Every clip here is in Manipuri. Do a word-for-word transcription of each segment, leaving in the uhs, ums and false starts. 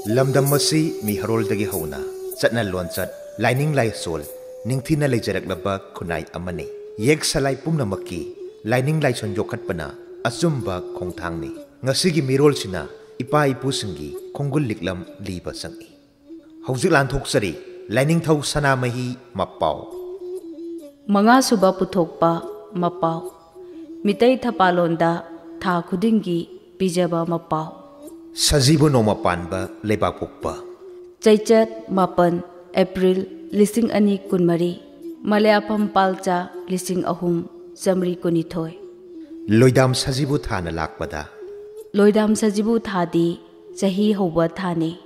ꯂꯝꯗꯝ ꯑꯁꯤ ꯃꯤꯍꯔꯣꯜꯗꯒꯤ ꯍꯧꯅ ꯆꯠꯅ ꯂꯣꯟꯆꯠ, ꯂꯥꯏꯅꯤꯡ ꯂꯥꯏꯁꯣꯜ ꯅꯤꯡꯊꯤꯅ ꯂꯩꯖꯔꯛꯂꯕ ꯈꯨꯟꯅꯥꯏ ꯑꯃꯅꯤ꯫ ꯌꯦꯛ ꯁꯂꯥꯏ ꯄꯨꯝꯅꯃꯛꯀꯤ ꯂꯥꯏꯅꯤꯡ ꯂꯥꯏꯁꯣꯟ ꯌꯣꯛꯈꯠꯄꯅ ꯑꯆꯨꯝꯕ ꯈꯣꯡꯊꯥꯡꯅꯤ꯫ ꯉꯁꯤꯒꯤ ꯃꯤꯔꯣꯜꯁꯤꯅ ꯏꯄꯥ ꯏꯄꯨꯁꯤꯡꯒꯤ ꯈꯣꯡꯒꯨꯜ ꯂꯤꯛꯂꯝ ꯂꯤꯕ ꯆꯪꯏ꯫ ꯍꯧꯖꯤꯛ ꯂꯥꯟꯊꯣꯛꯆꯔꯤ ꯂꯥꯏꯅꯤꯡꯊꯧ ꯁꯅꯥꯃꯍꯤ ꯃꯄꯥꯎ꯫ ꯃꯉꯥꯁꯨꯕ ꯄꯨꯊꯣꯛꯄ ꯃꯄꯥꯎ꯫ ꯃꯤꯇꯩ ꯊꯄꯥꯂꯣꯟꯗ ꯊꯥ ꯈꯨꯗꯤꯡꯒꯤ ꯄꯤꯖꯕ ꯃꯄꯥꯎ꯫ ꯁꯖꯤꯕꯨ ꯅꯣꯡꯃ ꯄꯥꯟꯕ ꯂꯩꯕꯥꯛꯄꯣꯛꯄ꯫ ꯆꯩꯆꯠ ꯃꯥꯄꯟ, ꯑꯦꯄ꯭ꯔꯤꯜ ꯂꯤꯁꯤꯡ ꯑꯅꯤ ꯀꯨꯟꯃꯔꯤ, ꯃꯂꯌꯥꯐꯝ ꯄꯥꯜꯆꯥ ꯂꯤꯁꯤꯡ ꯑꯍꯨꯝ ꯆꯥꯃꯔꯤ ꯀꯨꯟꯅꯤꯊꯣꯏ꯫ ꯂꯣꯏꯗꯥꯝ ꯁꯖꯤꯕꯨ ꯊꯥꯅ ꯂꯥꯛꯄꯗ꯫ ꯂꯣꯏꯗꯥꯝ ꯁꯖꯤꯕꯨ ꯊꯥꯗꯤ ꯆꯍꯤ ꯍꯧꯕ ꯊꯥꯅꯤ꯫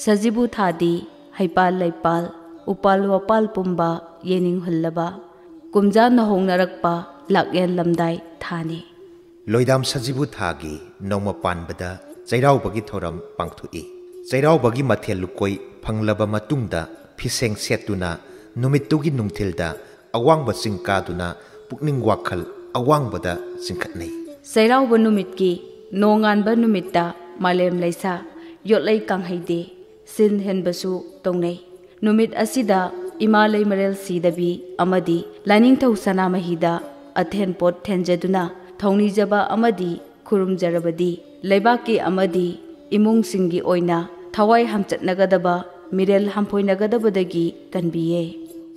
ꯁꯖꯤꯕꯨ ꯊꯥꯗꯤ ꯍꯩꯄꯥꯜ ꯂꯩꯄꯥꯜ, ꯎꯄꯥꯜ ꯋꯥꯄꯥꯜ ꯄꯨꯝꯕ ꯌꯦꯡꯅꯤꯡꯍꯜꯂꯕ, ꯀꯨꯝꯖꯥ ꯅꯧꯍꯧꯅꯔꯛꯄ ꯂꯥꯛꯂꯦꯟꯂꯝꯗꯥꯏ ꯊꯥꯅꯤ꯫ ꯂꯣꯏꯗꯥꯝ ꯁꯖꯤꯕꯨ ꯊꯥꯒꯤ ꯅꯣꯡꯃ ꯄꯥꯟꯕꯗ ꯆꯩꯔꯥꯎꯕꯒꯤ ꯊꯧꯔꯝ ꯄꯥꯡꯊꯣꯛꯏ꯫ ꯆꯩꯔꯥꯎꯕꯒꯤ ꯃꯊꯦꯜ ꯂꯨꯀꯣꯏ ꯐꯪꯂꯕ ꯃꯇꯨꯡꯗ ꯐꯤꯁꯦꯡ ꯁꯦꯠꯇꯨꯅ ꯅꯨꯃꯤꯠꯇꯨꯒꯤ ꯅꯨꯡꯊꯤꯜꯗ ꯑꯋꯥꯡꯕ ꯆꯤꯡ ꯀꯥꯗꯨꯅ ꯄꯨꯛꯅꯤꯡ ꯋꯥꯈꯜ ꯑꯋꯥꯡꯕꯗ ꯆꯤꯡꯈꯠꯅꯩ꯫ ꯆꯩꯔꯥꯎꯕ ꯅꯨꯃꯤꯠꯀꯤ ꯅꯣꯡꯉꯥꯟꯕ ꯅꯨꯃꯤꯠꯇ ꯃꯥꯂꯦꯝ ꯂꯩꯁꯥ ꯌꯣꯠꯂꯩ ꯀꯥꯡꯍꯩꯗꯦ ꯁꯤꯟ ꯍꯦꯟꯕꯁꯨ ꯇꯧꯅꯩ꯫ ꯅꯨꯃꯤꯠ ꯑꯁꯤꯗ ꯏꯃꯥ ꯂꯩꯃꯔꯦꯜ ꯁꯤꯗꯕꯤ ꯑꯃꯗꯤ ꯂꯥꯏꯅꯤꯡꯊꯧ ꯁꯅꯥꯃꯍꯤꯗ ꯑꯊꯦꯟ ꯄꯣꯠ ꯊꯦꯟꯖꯗꯨꯅ ꯊꯧꯅꯤꯖꯕ ꯑꯃꯗꯤ ꯈꯨꯔꯨꯝꯖꯔꯕꯗꯤ ꯂꯩꯕꯥꯛꯀꯤ ꯑꯃꯗꯤ ꯏꯃꯨꯡꯁꯤꯡꯒꯤ ꯑꯣꯏꯅ ꯊꯋꯥꯏ ꯍꯝꯆꯠꯅꯒꯗꯕ, ꯃꯤꯔꯦꯜ ꯍꯝꯐꯣꯏꯅꯒꯗꯕꯗꯒꯤ ꯀꯟꯕꯤꯌꯦ꯫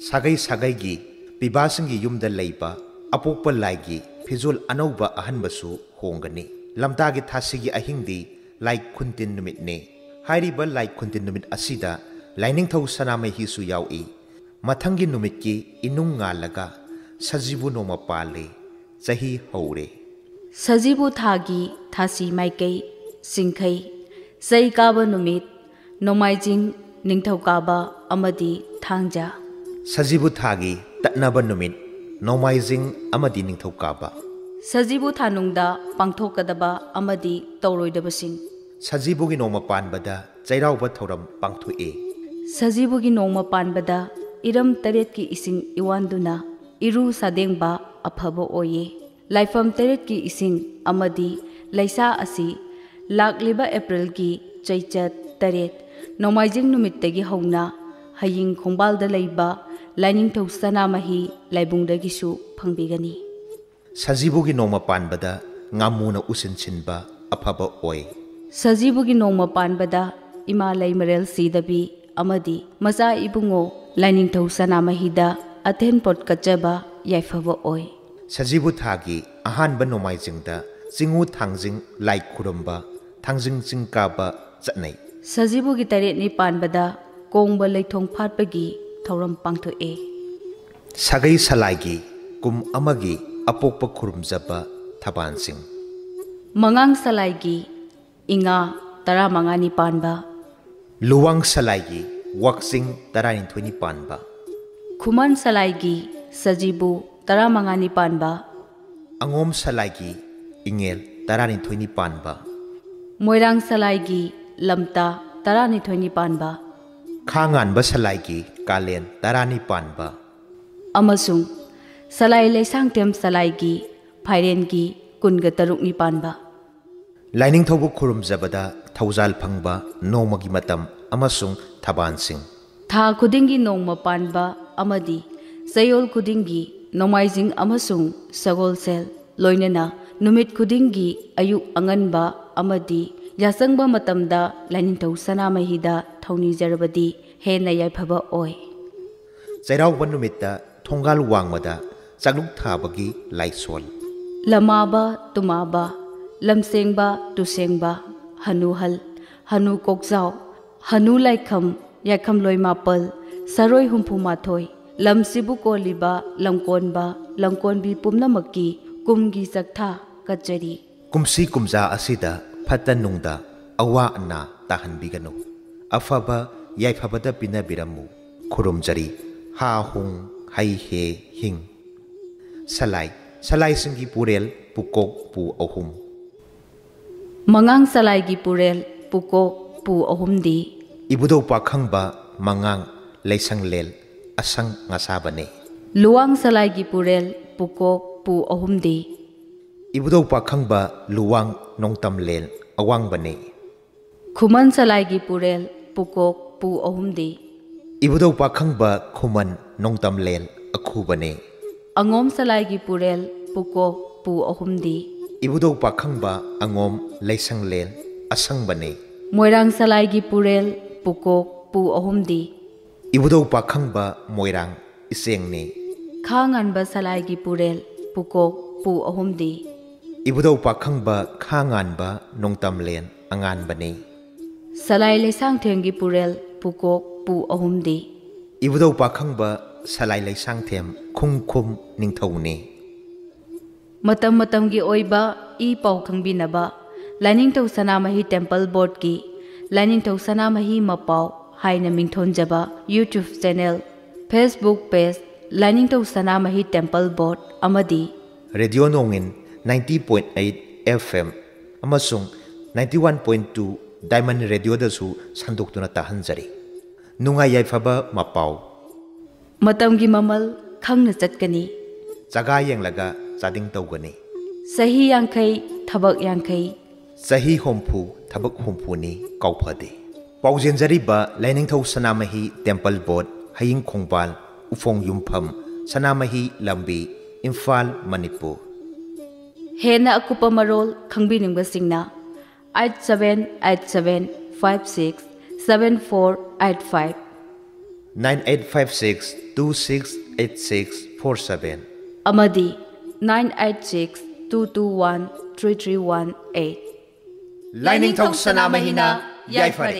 ꯁꯥꯒꯩ ꯁꯥꯒꯩꯒꯤ ꯄꯤꯕꯥꯁꯤꯡꯒꯤ ꯌꯨꯝꯗ ꯂꯩꯕ ꯑꯄꯣꯛꯄ ꯂꯥꯏꯒꯤ ꯐꯤꯖꯣꯜ ꯑꯅꯧꯕ ꯑꯍꯟꯕꯁꯨ ꯍꯣꯡꯒꯅꯤ꯫ ꯂꯝꯇꯥꯒꯤ ꯊꯥꯁꯤꯒꯤ ꯑꯍꯤꯡꯗꯤ ꯂꯥꯏ ꯈꯨꯟꯇꯤꯟ ꯅꯨꯃꯤꯠꯅꯤ꯫ ꯍꯥꯏꯔꯤꯕ ꯂꯥꯏ ꯈꯨꯟꯇꯤꯟ ꯅꯨꯃꯤꯠ ꯑꯁꯤꯗ ꯂꯥꯏꯅꯤꯡꯊꯧ ꯁꯅꯥꯃꯍꯤꯁꯨ ꯌꯥꯎꯏ꯫ ꯃꯊꯪꯒꯤ ꯅꯨꯃꯤꯠꯀꯤ ꯏꯅꯨꯡ ꯉꯥꯜꯂꯒ ꯁꯖꯤꯕꯨ ꯅꯣꯡꯃ ꯄꯥꯜꯂꯤ꯫ ꯆꯍꯤ ꯍꯧꯔꯦ꯫ ꯁꯖꯤꯕꯨ ꯊꯥꯒꯤ ꯊꯥꯁꯤ ꯃꯥꯏꯀꯩ, ꯁꯤꯡꯈꯩ, ꯆꯩ ꯀꯥꯕ ꯅꯨꯃꯤꯠ, ꯅꯣꯡꯃꯥꯏꯖꯤꯡ, ꯅꯤꯡꯊꯧꯀꯥꯕ ꯑꯃꯗꯤ ꯊꯥꯡꯖ꯫ ꯁꯖꯤꯕꯨ ꯊꯥꯒꯤ ꯇꯠꯅꯕ ꯅꯨꯃꯤꯠ, ꯅꯣꯡꯃꯥꯏꯖꯤꯡ ꯑꯃꯗꯤ ꯅꯤꯡꯊꯧꯀꯥꯕ꯫ ꯁꯖꯤꯕꯨ ꯊꯥꯅꯨꯡꯗ ꯄꯥꯡꯊꯣꯛꯀꯗꯕ ꯑꯃꯗꯤ ꯇꯧꯔꯣꯏꯗꯕꯁꯤꯡ꯫ ꯁꯖꯤꯕꯨꯒꯤ ꯅꯣꯡꯃ ꯄꯥꯟꯕꯗ ꯆꯩꯔꯥꯎꯕ ꯊꯧꯔꯝ ꯄꯥꯡꯊꯣꯛꯏ꯫ ꯁꯖꯤꯕꯨꯒꯤ ꯅꯣꯡꯃ ꯄꯥꯟꯕꯗ ꯏꯔꯝ ꯇꯔꯦꯠꯀꯤ ꯏꯁꯤꯡ ꯏꯋꯥꯟꯗꯨꯅ ꯏꯔꯨ ꯁꯥꯗꯦꯡꯕ ꯑꯐꯕ ꯑꯣꯏꯌꯦ꯫ ꯂꯥꯏꯐꯝ ꯇꯔꯦꯠꯀꯤ ꯏꯁꯤꯡ ꯑꯃꯗꯤ ꯂꯩꯁꯥ ꯑꯁꯤ ꯂꯥꯛꯂꯤꯕ ꯑꯦꯄ꯭ꯔꯤꯜꯒꯤ ꯆꯩꯆꯠ, ꯇꯔꯦꯠ, ꯅꯣꯡꯃꯥꯏꯖꯤꯡ ꯅꯨꯃꯤꯠꯇꯒꯤ ꯍꯧꯅ ꯍꯌꯤꯡ ꯈꯣꯡꯕꯥꯜꯗ ꯂꯩꯕ ꯂꯥꯏꯅꯤꯡꯊꯧ ꯁꯅꯥꯃꯍꯤ ꯂꯥꯏꯕꯨꯡꯗꯒꯤꯁꯨ ꯐꯪꯕꯤꯒꯅꯤ꯫ ꯁꯖꯤꯕꯨꯒꯤ ꯅꯣꯡꯃ ꯄꯥꯟꯕꯗ ꯉꯥꯃꯨꯅ ꯎꯁꯤꯟꯁꯤꯟꯕ ꯑꯐꯕ ꯑꯣꯏ꯫ ꯁꯖꯤꯕꯨꯒꯤ ꯅꯣꯡꯃ ꯄꯥꯟꯕꯗ ꯏꯃꯥ ꯂꯩꯃꯔꯦꯜ ꯁꯤꯗꯕꯤ ꯑꯃꯗꯤ ꯃꯆꯥ ꯏꯕꯨꯡꯉꯣ ꯂꯥꯏꯅꯤꯡꯊꯧ ꯁꯅꯥꯃꯍꯤꯗ ꯑꯊꯦꯟ ꯄꯣꯠ ꯀꯠꯆꯕ ꯌꯥꯏꯐꯕ ꯑꯣꯏ꯫ ꯁꯖꯤꯕꯨ ꯊꯥꯒꯤ ꯑꯍꯥꯟꯕ ꯅꯣꯡꯃꯥꯏꯖꯤꯡꯗ ꯆꯤꯡꯉꯨ ꯊꯥꯡꯖꯤꯡ ꯂꯥꯏ ꯈꯨꯔꯨꯝꯕ, ꯊꯥꯡꯖꯤꯡ ꯆꯤꯡ ꯀꯥꯕ ꯆꯠꯅꯩ꯫ ꯁꯖꯤꯕꯨꯒꯤ ꯇꯔꯦꯠꯅꯤ ꯄꯥꯟꯕꯗ ꯀꯣꯡꯕ ꯂꯩꯊꯣꯡ ꯐꯥꯠꯄꯒꯤ ꯊꯧꯔꯝ ꯄꯥꯡꯊꯣꯛꯏ꯫ ꯁꯥꯒꯩ ꯁꯂꯥꯏꯒꯤ ꯀꯨꯝ ꯑꯃꯒꯤ ꯑꯄꯣꯛꯄ ꯈꯨꯔꯨꯝꯖꯕ ꯊꯕꯥꯟꯁꯤꯡ꯫ ꯃꯉꯥꯡ ꯁꯂꯥꯏꯒꯤ ꯏꯉꯥ ꯇꯔꯥꯃꯉꯥꯅꯤ ꯄꯥꯟꯕ꯫ ꯂꯨꯋꯥꯡ ꯁꯂꯥꯏꯒꯤ ꯋꯥꯛꯆꯤꯡ ꯇꯔꯥꯅꯤꯊꯣꯏꯅꯤ ꯄꯥꯟꯕ꯫ ꯈꯨꯃꯟ ꯁꯂꯥꯏꯒꯤ ꯁꯖꯤꯕꯨ ꯇꯔꯥꯃꯉꯥꯅꯤ ꯄꯥꯟꯕ꯫ ꯑꯉꯣꯝ ꯁꯂꯥꯏꯒꯤ ꯏꯉꯦꯜ ꯇꯔꯥꯅꯤꯊꯣꯏꯅꯤ ꯄꯥꯟꯕ꯫ ꯃꯣꯏꯔꯥꯡ ꯁꯂꯥꯏꯒꯤ ꯂꯝꯇꯥ ꯇꯔꯥꯅꯤꯊꯣꯏꯅꯤ ꯄꯥꯟꯕ꯫ ꯈꯥ ꯉꯥꯟꯕ ꯁꯂꯥꯏꯒꯤ ꯀꯥꯂꯦꯟ ꯇꯔꯥꯅꯤ ꯄꯥꯟꯕ꯫ ꯑꯃꯁꯨꯡ ꯁꯂꯥꯏ ꯂꯩꯁꯥꯡꯊꯦꯝ ꯁꯂꯥꯏꯒꯤ ꯐꯥꯏꯔꯦꯟꯒꯤ ꯀꯨꯟꯒ ꯇꯔꯨꯛꯅꯤ ꯄꯥꯟꯕ꯫ ꯂꯥꯏꯅꯤꯡꯊꯧꯕꯨ ꯈꯨꯔꯨꯝꯖꯕꯗ ꯊꯧꯖꯥꯜ ꯐꯪꯕ ꯅꯣꯡꯃꯒꯤ ꯃꯇꯝ ꯑꯃꯁꯨꯡ ꯊꯕꯥꯟꯁꯤꯡ꯫ ꯊꯥ ꯈꯨꯗꯤꯡꯒꯤ ꯅꯣꯡꯃ ꯄꯥꯟꯕ ꯑꯃꯗꯤ ꯆꯌꯣꯜ ꯈꯨꯗꯤꯡꯒꯤ ꯅꯣꯡꯃꯥꯏꯖꯤꯡ ꯑꯃꯁꯨꯡ ꯁꯒꯣꯜꯁꯦꯜ, ꯂꯣꯏꯅꯅ ꯅꯨꯃꯤꯠ ꯈꯨꯗꯤꯡꯒꯤ ꯑꯌꯨꯛ ꯑꯉꯟꯕ ꯑꯃꯗꯤ ꯌꯥꯆꯪꯕ ꯃꯇꯝꯗ ꯂꯥꯏꯅꯤꯡꯊꯧ ꯁꯅꯥꯃꯍꯤꯗ ꯊꯧꯅꯤꯖꯔꯕꯗꯤ ꯍꯦꯟꯅ ꯌꯥꯏꯐꯕ ꯑꯣꯏ꯫ ꯆꯩꯔꯥꯎꯕ ꯅꯨꯃꯤꯠꯇ ꯊꯣꯡꯒꯥꯜ ꯋꯥꯡꯃꯗ ꯆꯥꯛꯂꯨꯛ ꯊꯥꯕꯒꯤ ꯂꯥꯏꯁꯣꯜ꯫ ꯂꯃꯥꯕ ꯇꯨꯃꯥꯕ, ꯂꯝꯁꯦꯡꯕ ꯇꯨꯁꯦꯡꯕ, ꯍꯅꯨꯍꯜ, ꯍꯅꯨ ꯀꯣꯛꯆꯥꯎ, ꯍꯅꯨ ꯂꯥꯏꯈꯝ, ꯌꯥꯏꯈꯝꯂꯣꯏ ꯃꯥꯄꯜ, ꯁꯔꯣꯏ ꯍꯨꯝꯐꯨ ꯃꯥꯊꯣꯏ, ꯂꯝꯁꯤꯕꯨ ꯀꯣꯜꯂꯤꯕ ꯂꯝꯀꯣꯟꯕ, ꯂꯝꯀꯣꯟꯕꯤ ꯄꯨꯝꯅꯃꯛꯀꯤ ꯀꯨꯝꯒꯤ ꯆꯥꯛꯊꯥ ꯀꯠꯆꯔꯤ꯫ ꯀꯨꯝꯁꯤ ꯀꯨꯝꯖꯥ ꯑꯁꯤꯗ ꯐꯠꯇ ꯅꯨꯡꯗ ꯑꯋꯥ ꯑꯅꯥ ꯇꯥꯍꯟꯕꯤꯒꯅꯨ꯫ ꯑꯐꯕ ꯌꯥꯏꯐꯕꯗ ꯄꯤꯅꯕꯤꯔꯝꯃꯨ꯫ ꯈꯨꯔꯨꯝꯖꯔꯤ꯫ ꯍꯥ ꯍꯨꯡ ꯍꯩ ꯍꯦ ꯍꯤꯡ꯫ ꯁꯂꯥꯏ, ꯁꯂꯥꯏꯁꯤꯡꯒꯤ ꯄꯨꯔꯦꯜ ꯄꯨꯀꯣꯛ ꯄꯨ ꯑꯍꯨꯝ꯫ ꯃꯉꯥꯡ ꯁꯂꯥꯏꯒꯤ ꯄꯨꯔꯦꯜ ꯄꯨꯀꯣꯛ ꯄꯨ ꯑꯍꯨꯝꯗꯤ꯫ ꯏꯕꯨꯙꯧ ꯄꯥꯈꯪꯕ ꯃꯉꯥꯡ ꯂꯩꯁꯪꯂꯦꯜ ꯑꯁꯪ ꯉꯁꯥꯕꯅꯤ꯫ ꯂꯨꯋꯥꯡ ꯁꯂꯥꯏꯒꯤ ꯄꯨꯔꯦꯜ ꯄꯨꯀꯣꯛ ꯄꯨ ꯑꯍꯨꯝꯗꯤ꯫ ꯏꯕꯨꯙꯧ ꯄꯥꯈꯪꯕ ꯂꯨꯋꯥꯡ ꯅꯣꯡꯇꯝꯂꯦꯜ ꯑꯋꯥꯡꯕꯅꯤ꯫ ꯈꯨꯃꯟ ꯁꯂꯥꯏꯒꯤ ꯄꯨꯔꯦꯜ ꯄꯨꯀꯣꯛ ꯄꯨ ꯑꯍꯨꯝꯗꯤ꯫ ꯏꯕꯨꯙꯧ ꯄꯥꯈꯪꯕ ꯈꯨꯃꯟ ꯅꯣꯡꯇꯝꯂꯦꯜ ꯑꯈꯨꯕꯅꯤ꯫ ꯑꯉꯣꯝ ꯁꯂꯥꯏꯒꯤ ꯄꯨꯔꯦꯜ ꯄꯨꯀꯣꯛ ꯄꯨ ꯑꯍꯨꯝꯗꯤ꯫ ꯏꯕꯨꯙꯧ ꯄꯥꯈꯪꯕ ꯑꯉꯣꯝ ꯂꯩꯁꯪꯂꯦꯜ ꯑꯁꯪꯕꯅꯤ꯫ ꯃꯣꯏꯔꯥꯡ ꯁꯂꯥꯏꯒꯤ ꯄꯨꯔꯦꯜ ꯄꯨꯀꯣꯛ ꯄꯨ ꯑꯍꯨꯝꯗꯤ꯫ ꯏꯕꯨꯙꯧ ꯄꯥꯈꯪꯕ ꯃꯣꯏꯔꯥꯡ ꯏꯆꯦꯡꯅꯤ꯫ ꯈꯥ ꯉꯥꯟꯕ ꯁꯂꯥꯏꯒꯤ ꯄꯨꯔꯦꯜ ꯄꯨꯀꯣꯛ ꯄꯨ ꯑꯍꯨꯝꯗꯤ꯫ ꯏꯕꯨꯙꯧ ꯄꯥꯈꯪꯕ ꯈꯥ ꯉꯥꯟꯕ ꯅꯣꯡꯇꯝꯂꯦꯟ ꯑꯉꯥꯟꯕꯅꯤ꯫ ꯁꯂꯥꯏ ꯂꯩꯁꯥꯡꯊꯦꯝꯒꯤ ꯄꯨꯔꯦꯜ ꯄꯨꯀꯣꯛ ꯄꯨ ꯑꯍꯨꯝꯗꯤ꯫ ꯏꯕꯨꯙꯧ ꯄꯥꯈꯪꯕ ꯁꯂꯥꯏ ꯂꯩꯁꯥꯡꯊꯦꯝ ꯈꯨꯡꯈꯨꯝ ꯅꯤꯡꯊꯧꯅꯤ꯫ ꯃꯇꯝ ꯃꯇꯝꯒꯤ ꯑꯣꯏꯕ ꯏ ꯄꯥꯎ ꯈꯪꯕꯤꯅꯕ ꯂꯥꯏꯅꯤꯡꯊꯧ ꯁꯅꯥꯃꯍꯤ ꯇꯦꯝꯄꯜ ꯕꯣꯔꯗꯀꯤ ꯂꯥꯏꯅꯤꯡꯊꯧ ꯁꯅꯥꯃꯍꯤ ꯃꯄꯥꯎ ꯍꯥꯏꯅ ꯃꯤꯡꯊꯣꯟꯖꯕ YouTube ꯆꯦꯅꯦꯜ, Facebook ꯄꯦꯖ, ꯂꯥꯏꯅꯤꯡꯊꯧ ꯁꯅꯥꯃꯍꯤ ꯇꯦꯝꯄꯜ ꯕꯣꯔꯗ ꯑꯃꯗꯤ radio ꯅꯣꯡꯏꯟ ninety point eight F M ꯑꯃꯁꯨꯡ ninety one point two Diamond ꯔꯦꯗꯤꯑꯣꯗꯁꯨ ꯁꯟꯗꯣꯛꯇꯨꯅ ꯇꯥꯍꯟꯖꯔꯤ꯫ ꯅꯨꯡꯉꯥꯏ ꯌꯥꯏꯐꯕ ꯃꯄꯥꯎ꯫ ꯃꯇꯝꯒꯤ ꯃꯃꯜ ꯈꯪꯅ ꯆꯠꯀꯅꯤ꯫ ꯆꯒꯥ ꯌꯦꯡꯂꯒ ꯆꯥꯗꯤꯡ ꯇꯧꯒꯅꯤ꯫ ꯆꯍꯤ ꯌꯥꯡꯈꯩ, ꯊꯕꯛ ꯌꯥꯡꯈꯩ꯫ ꯆꯍꯤ ꯍꯨꯝꯐꯨ, ꯊꯕꯛ ꯍꯨꯝꯐꯨꯅꯤ, ꯀꯥꯎꯐꯗꯦ꯫ ꯄꯥꯎꯖꯦꯟꯖꯔꯤꯕ ꯂꯥꯏꯅꯤꯡꯊꯧ ꯁꯅꯥꯃꯍꯤ ꯇꯦꯝꯄꯜ ꯕꯣꯔꯗ, ꯍꯌꯤꯡ ꯈꯣꯡꯕꯥꯜ, ꯎꯐꯣꯡ ꯌꯨꯝꯐꯝ, ꯁꯅꯥꯃꯍꯤ ꯂꯝꯕꯤ, ꯏꯝꯐꯥꯜ, ꯃꯅꯤꯄꯨꯔ꯫ ꯍꯦꯟꯅ ꯑꯀꯨꯞꯄ ꯃꯔꯣꯜ ꯈꯪꯕꯤꯅꯤꯡꯕꯁꯤꯡꯅ eight seven eight seven five six seven four eight five, nine eight five six two six eight six four seven ꯑꯃꯗꯤ nine eight six two two one three three one eight꯫ ꯂꯥꯏꯅꯤꯡꯊꯧ ꯁꯅꯥꯃꯍꯤꯅ ꯌꯥꯏꯐꯔꯦ꯫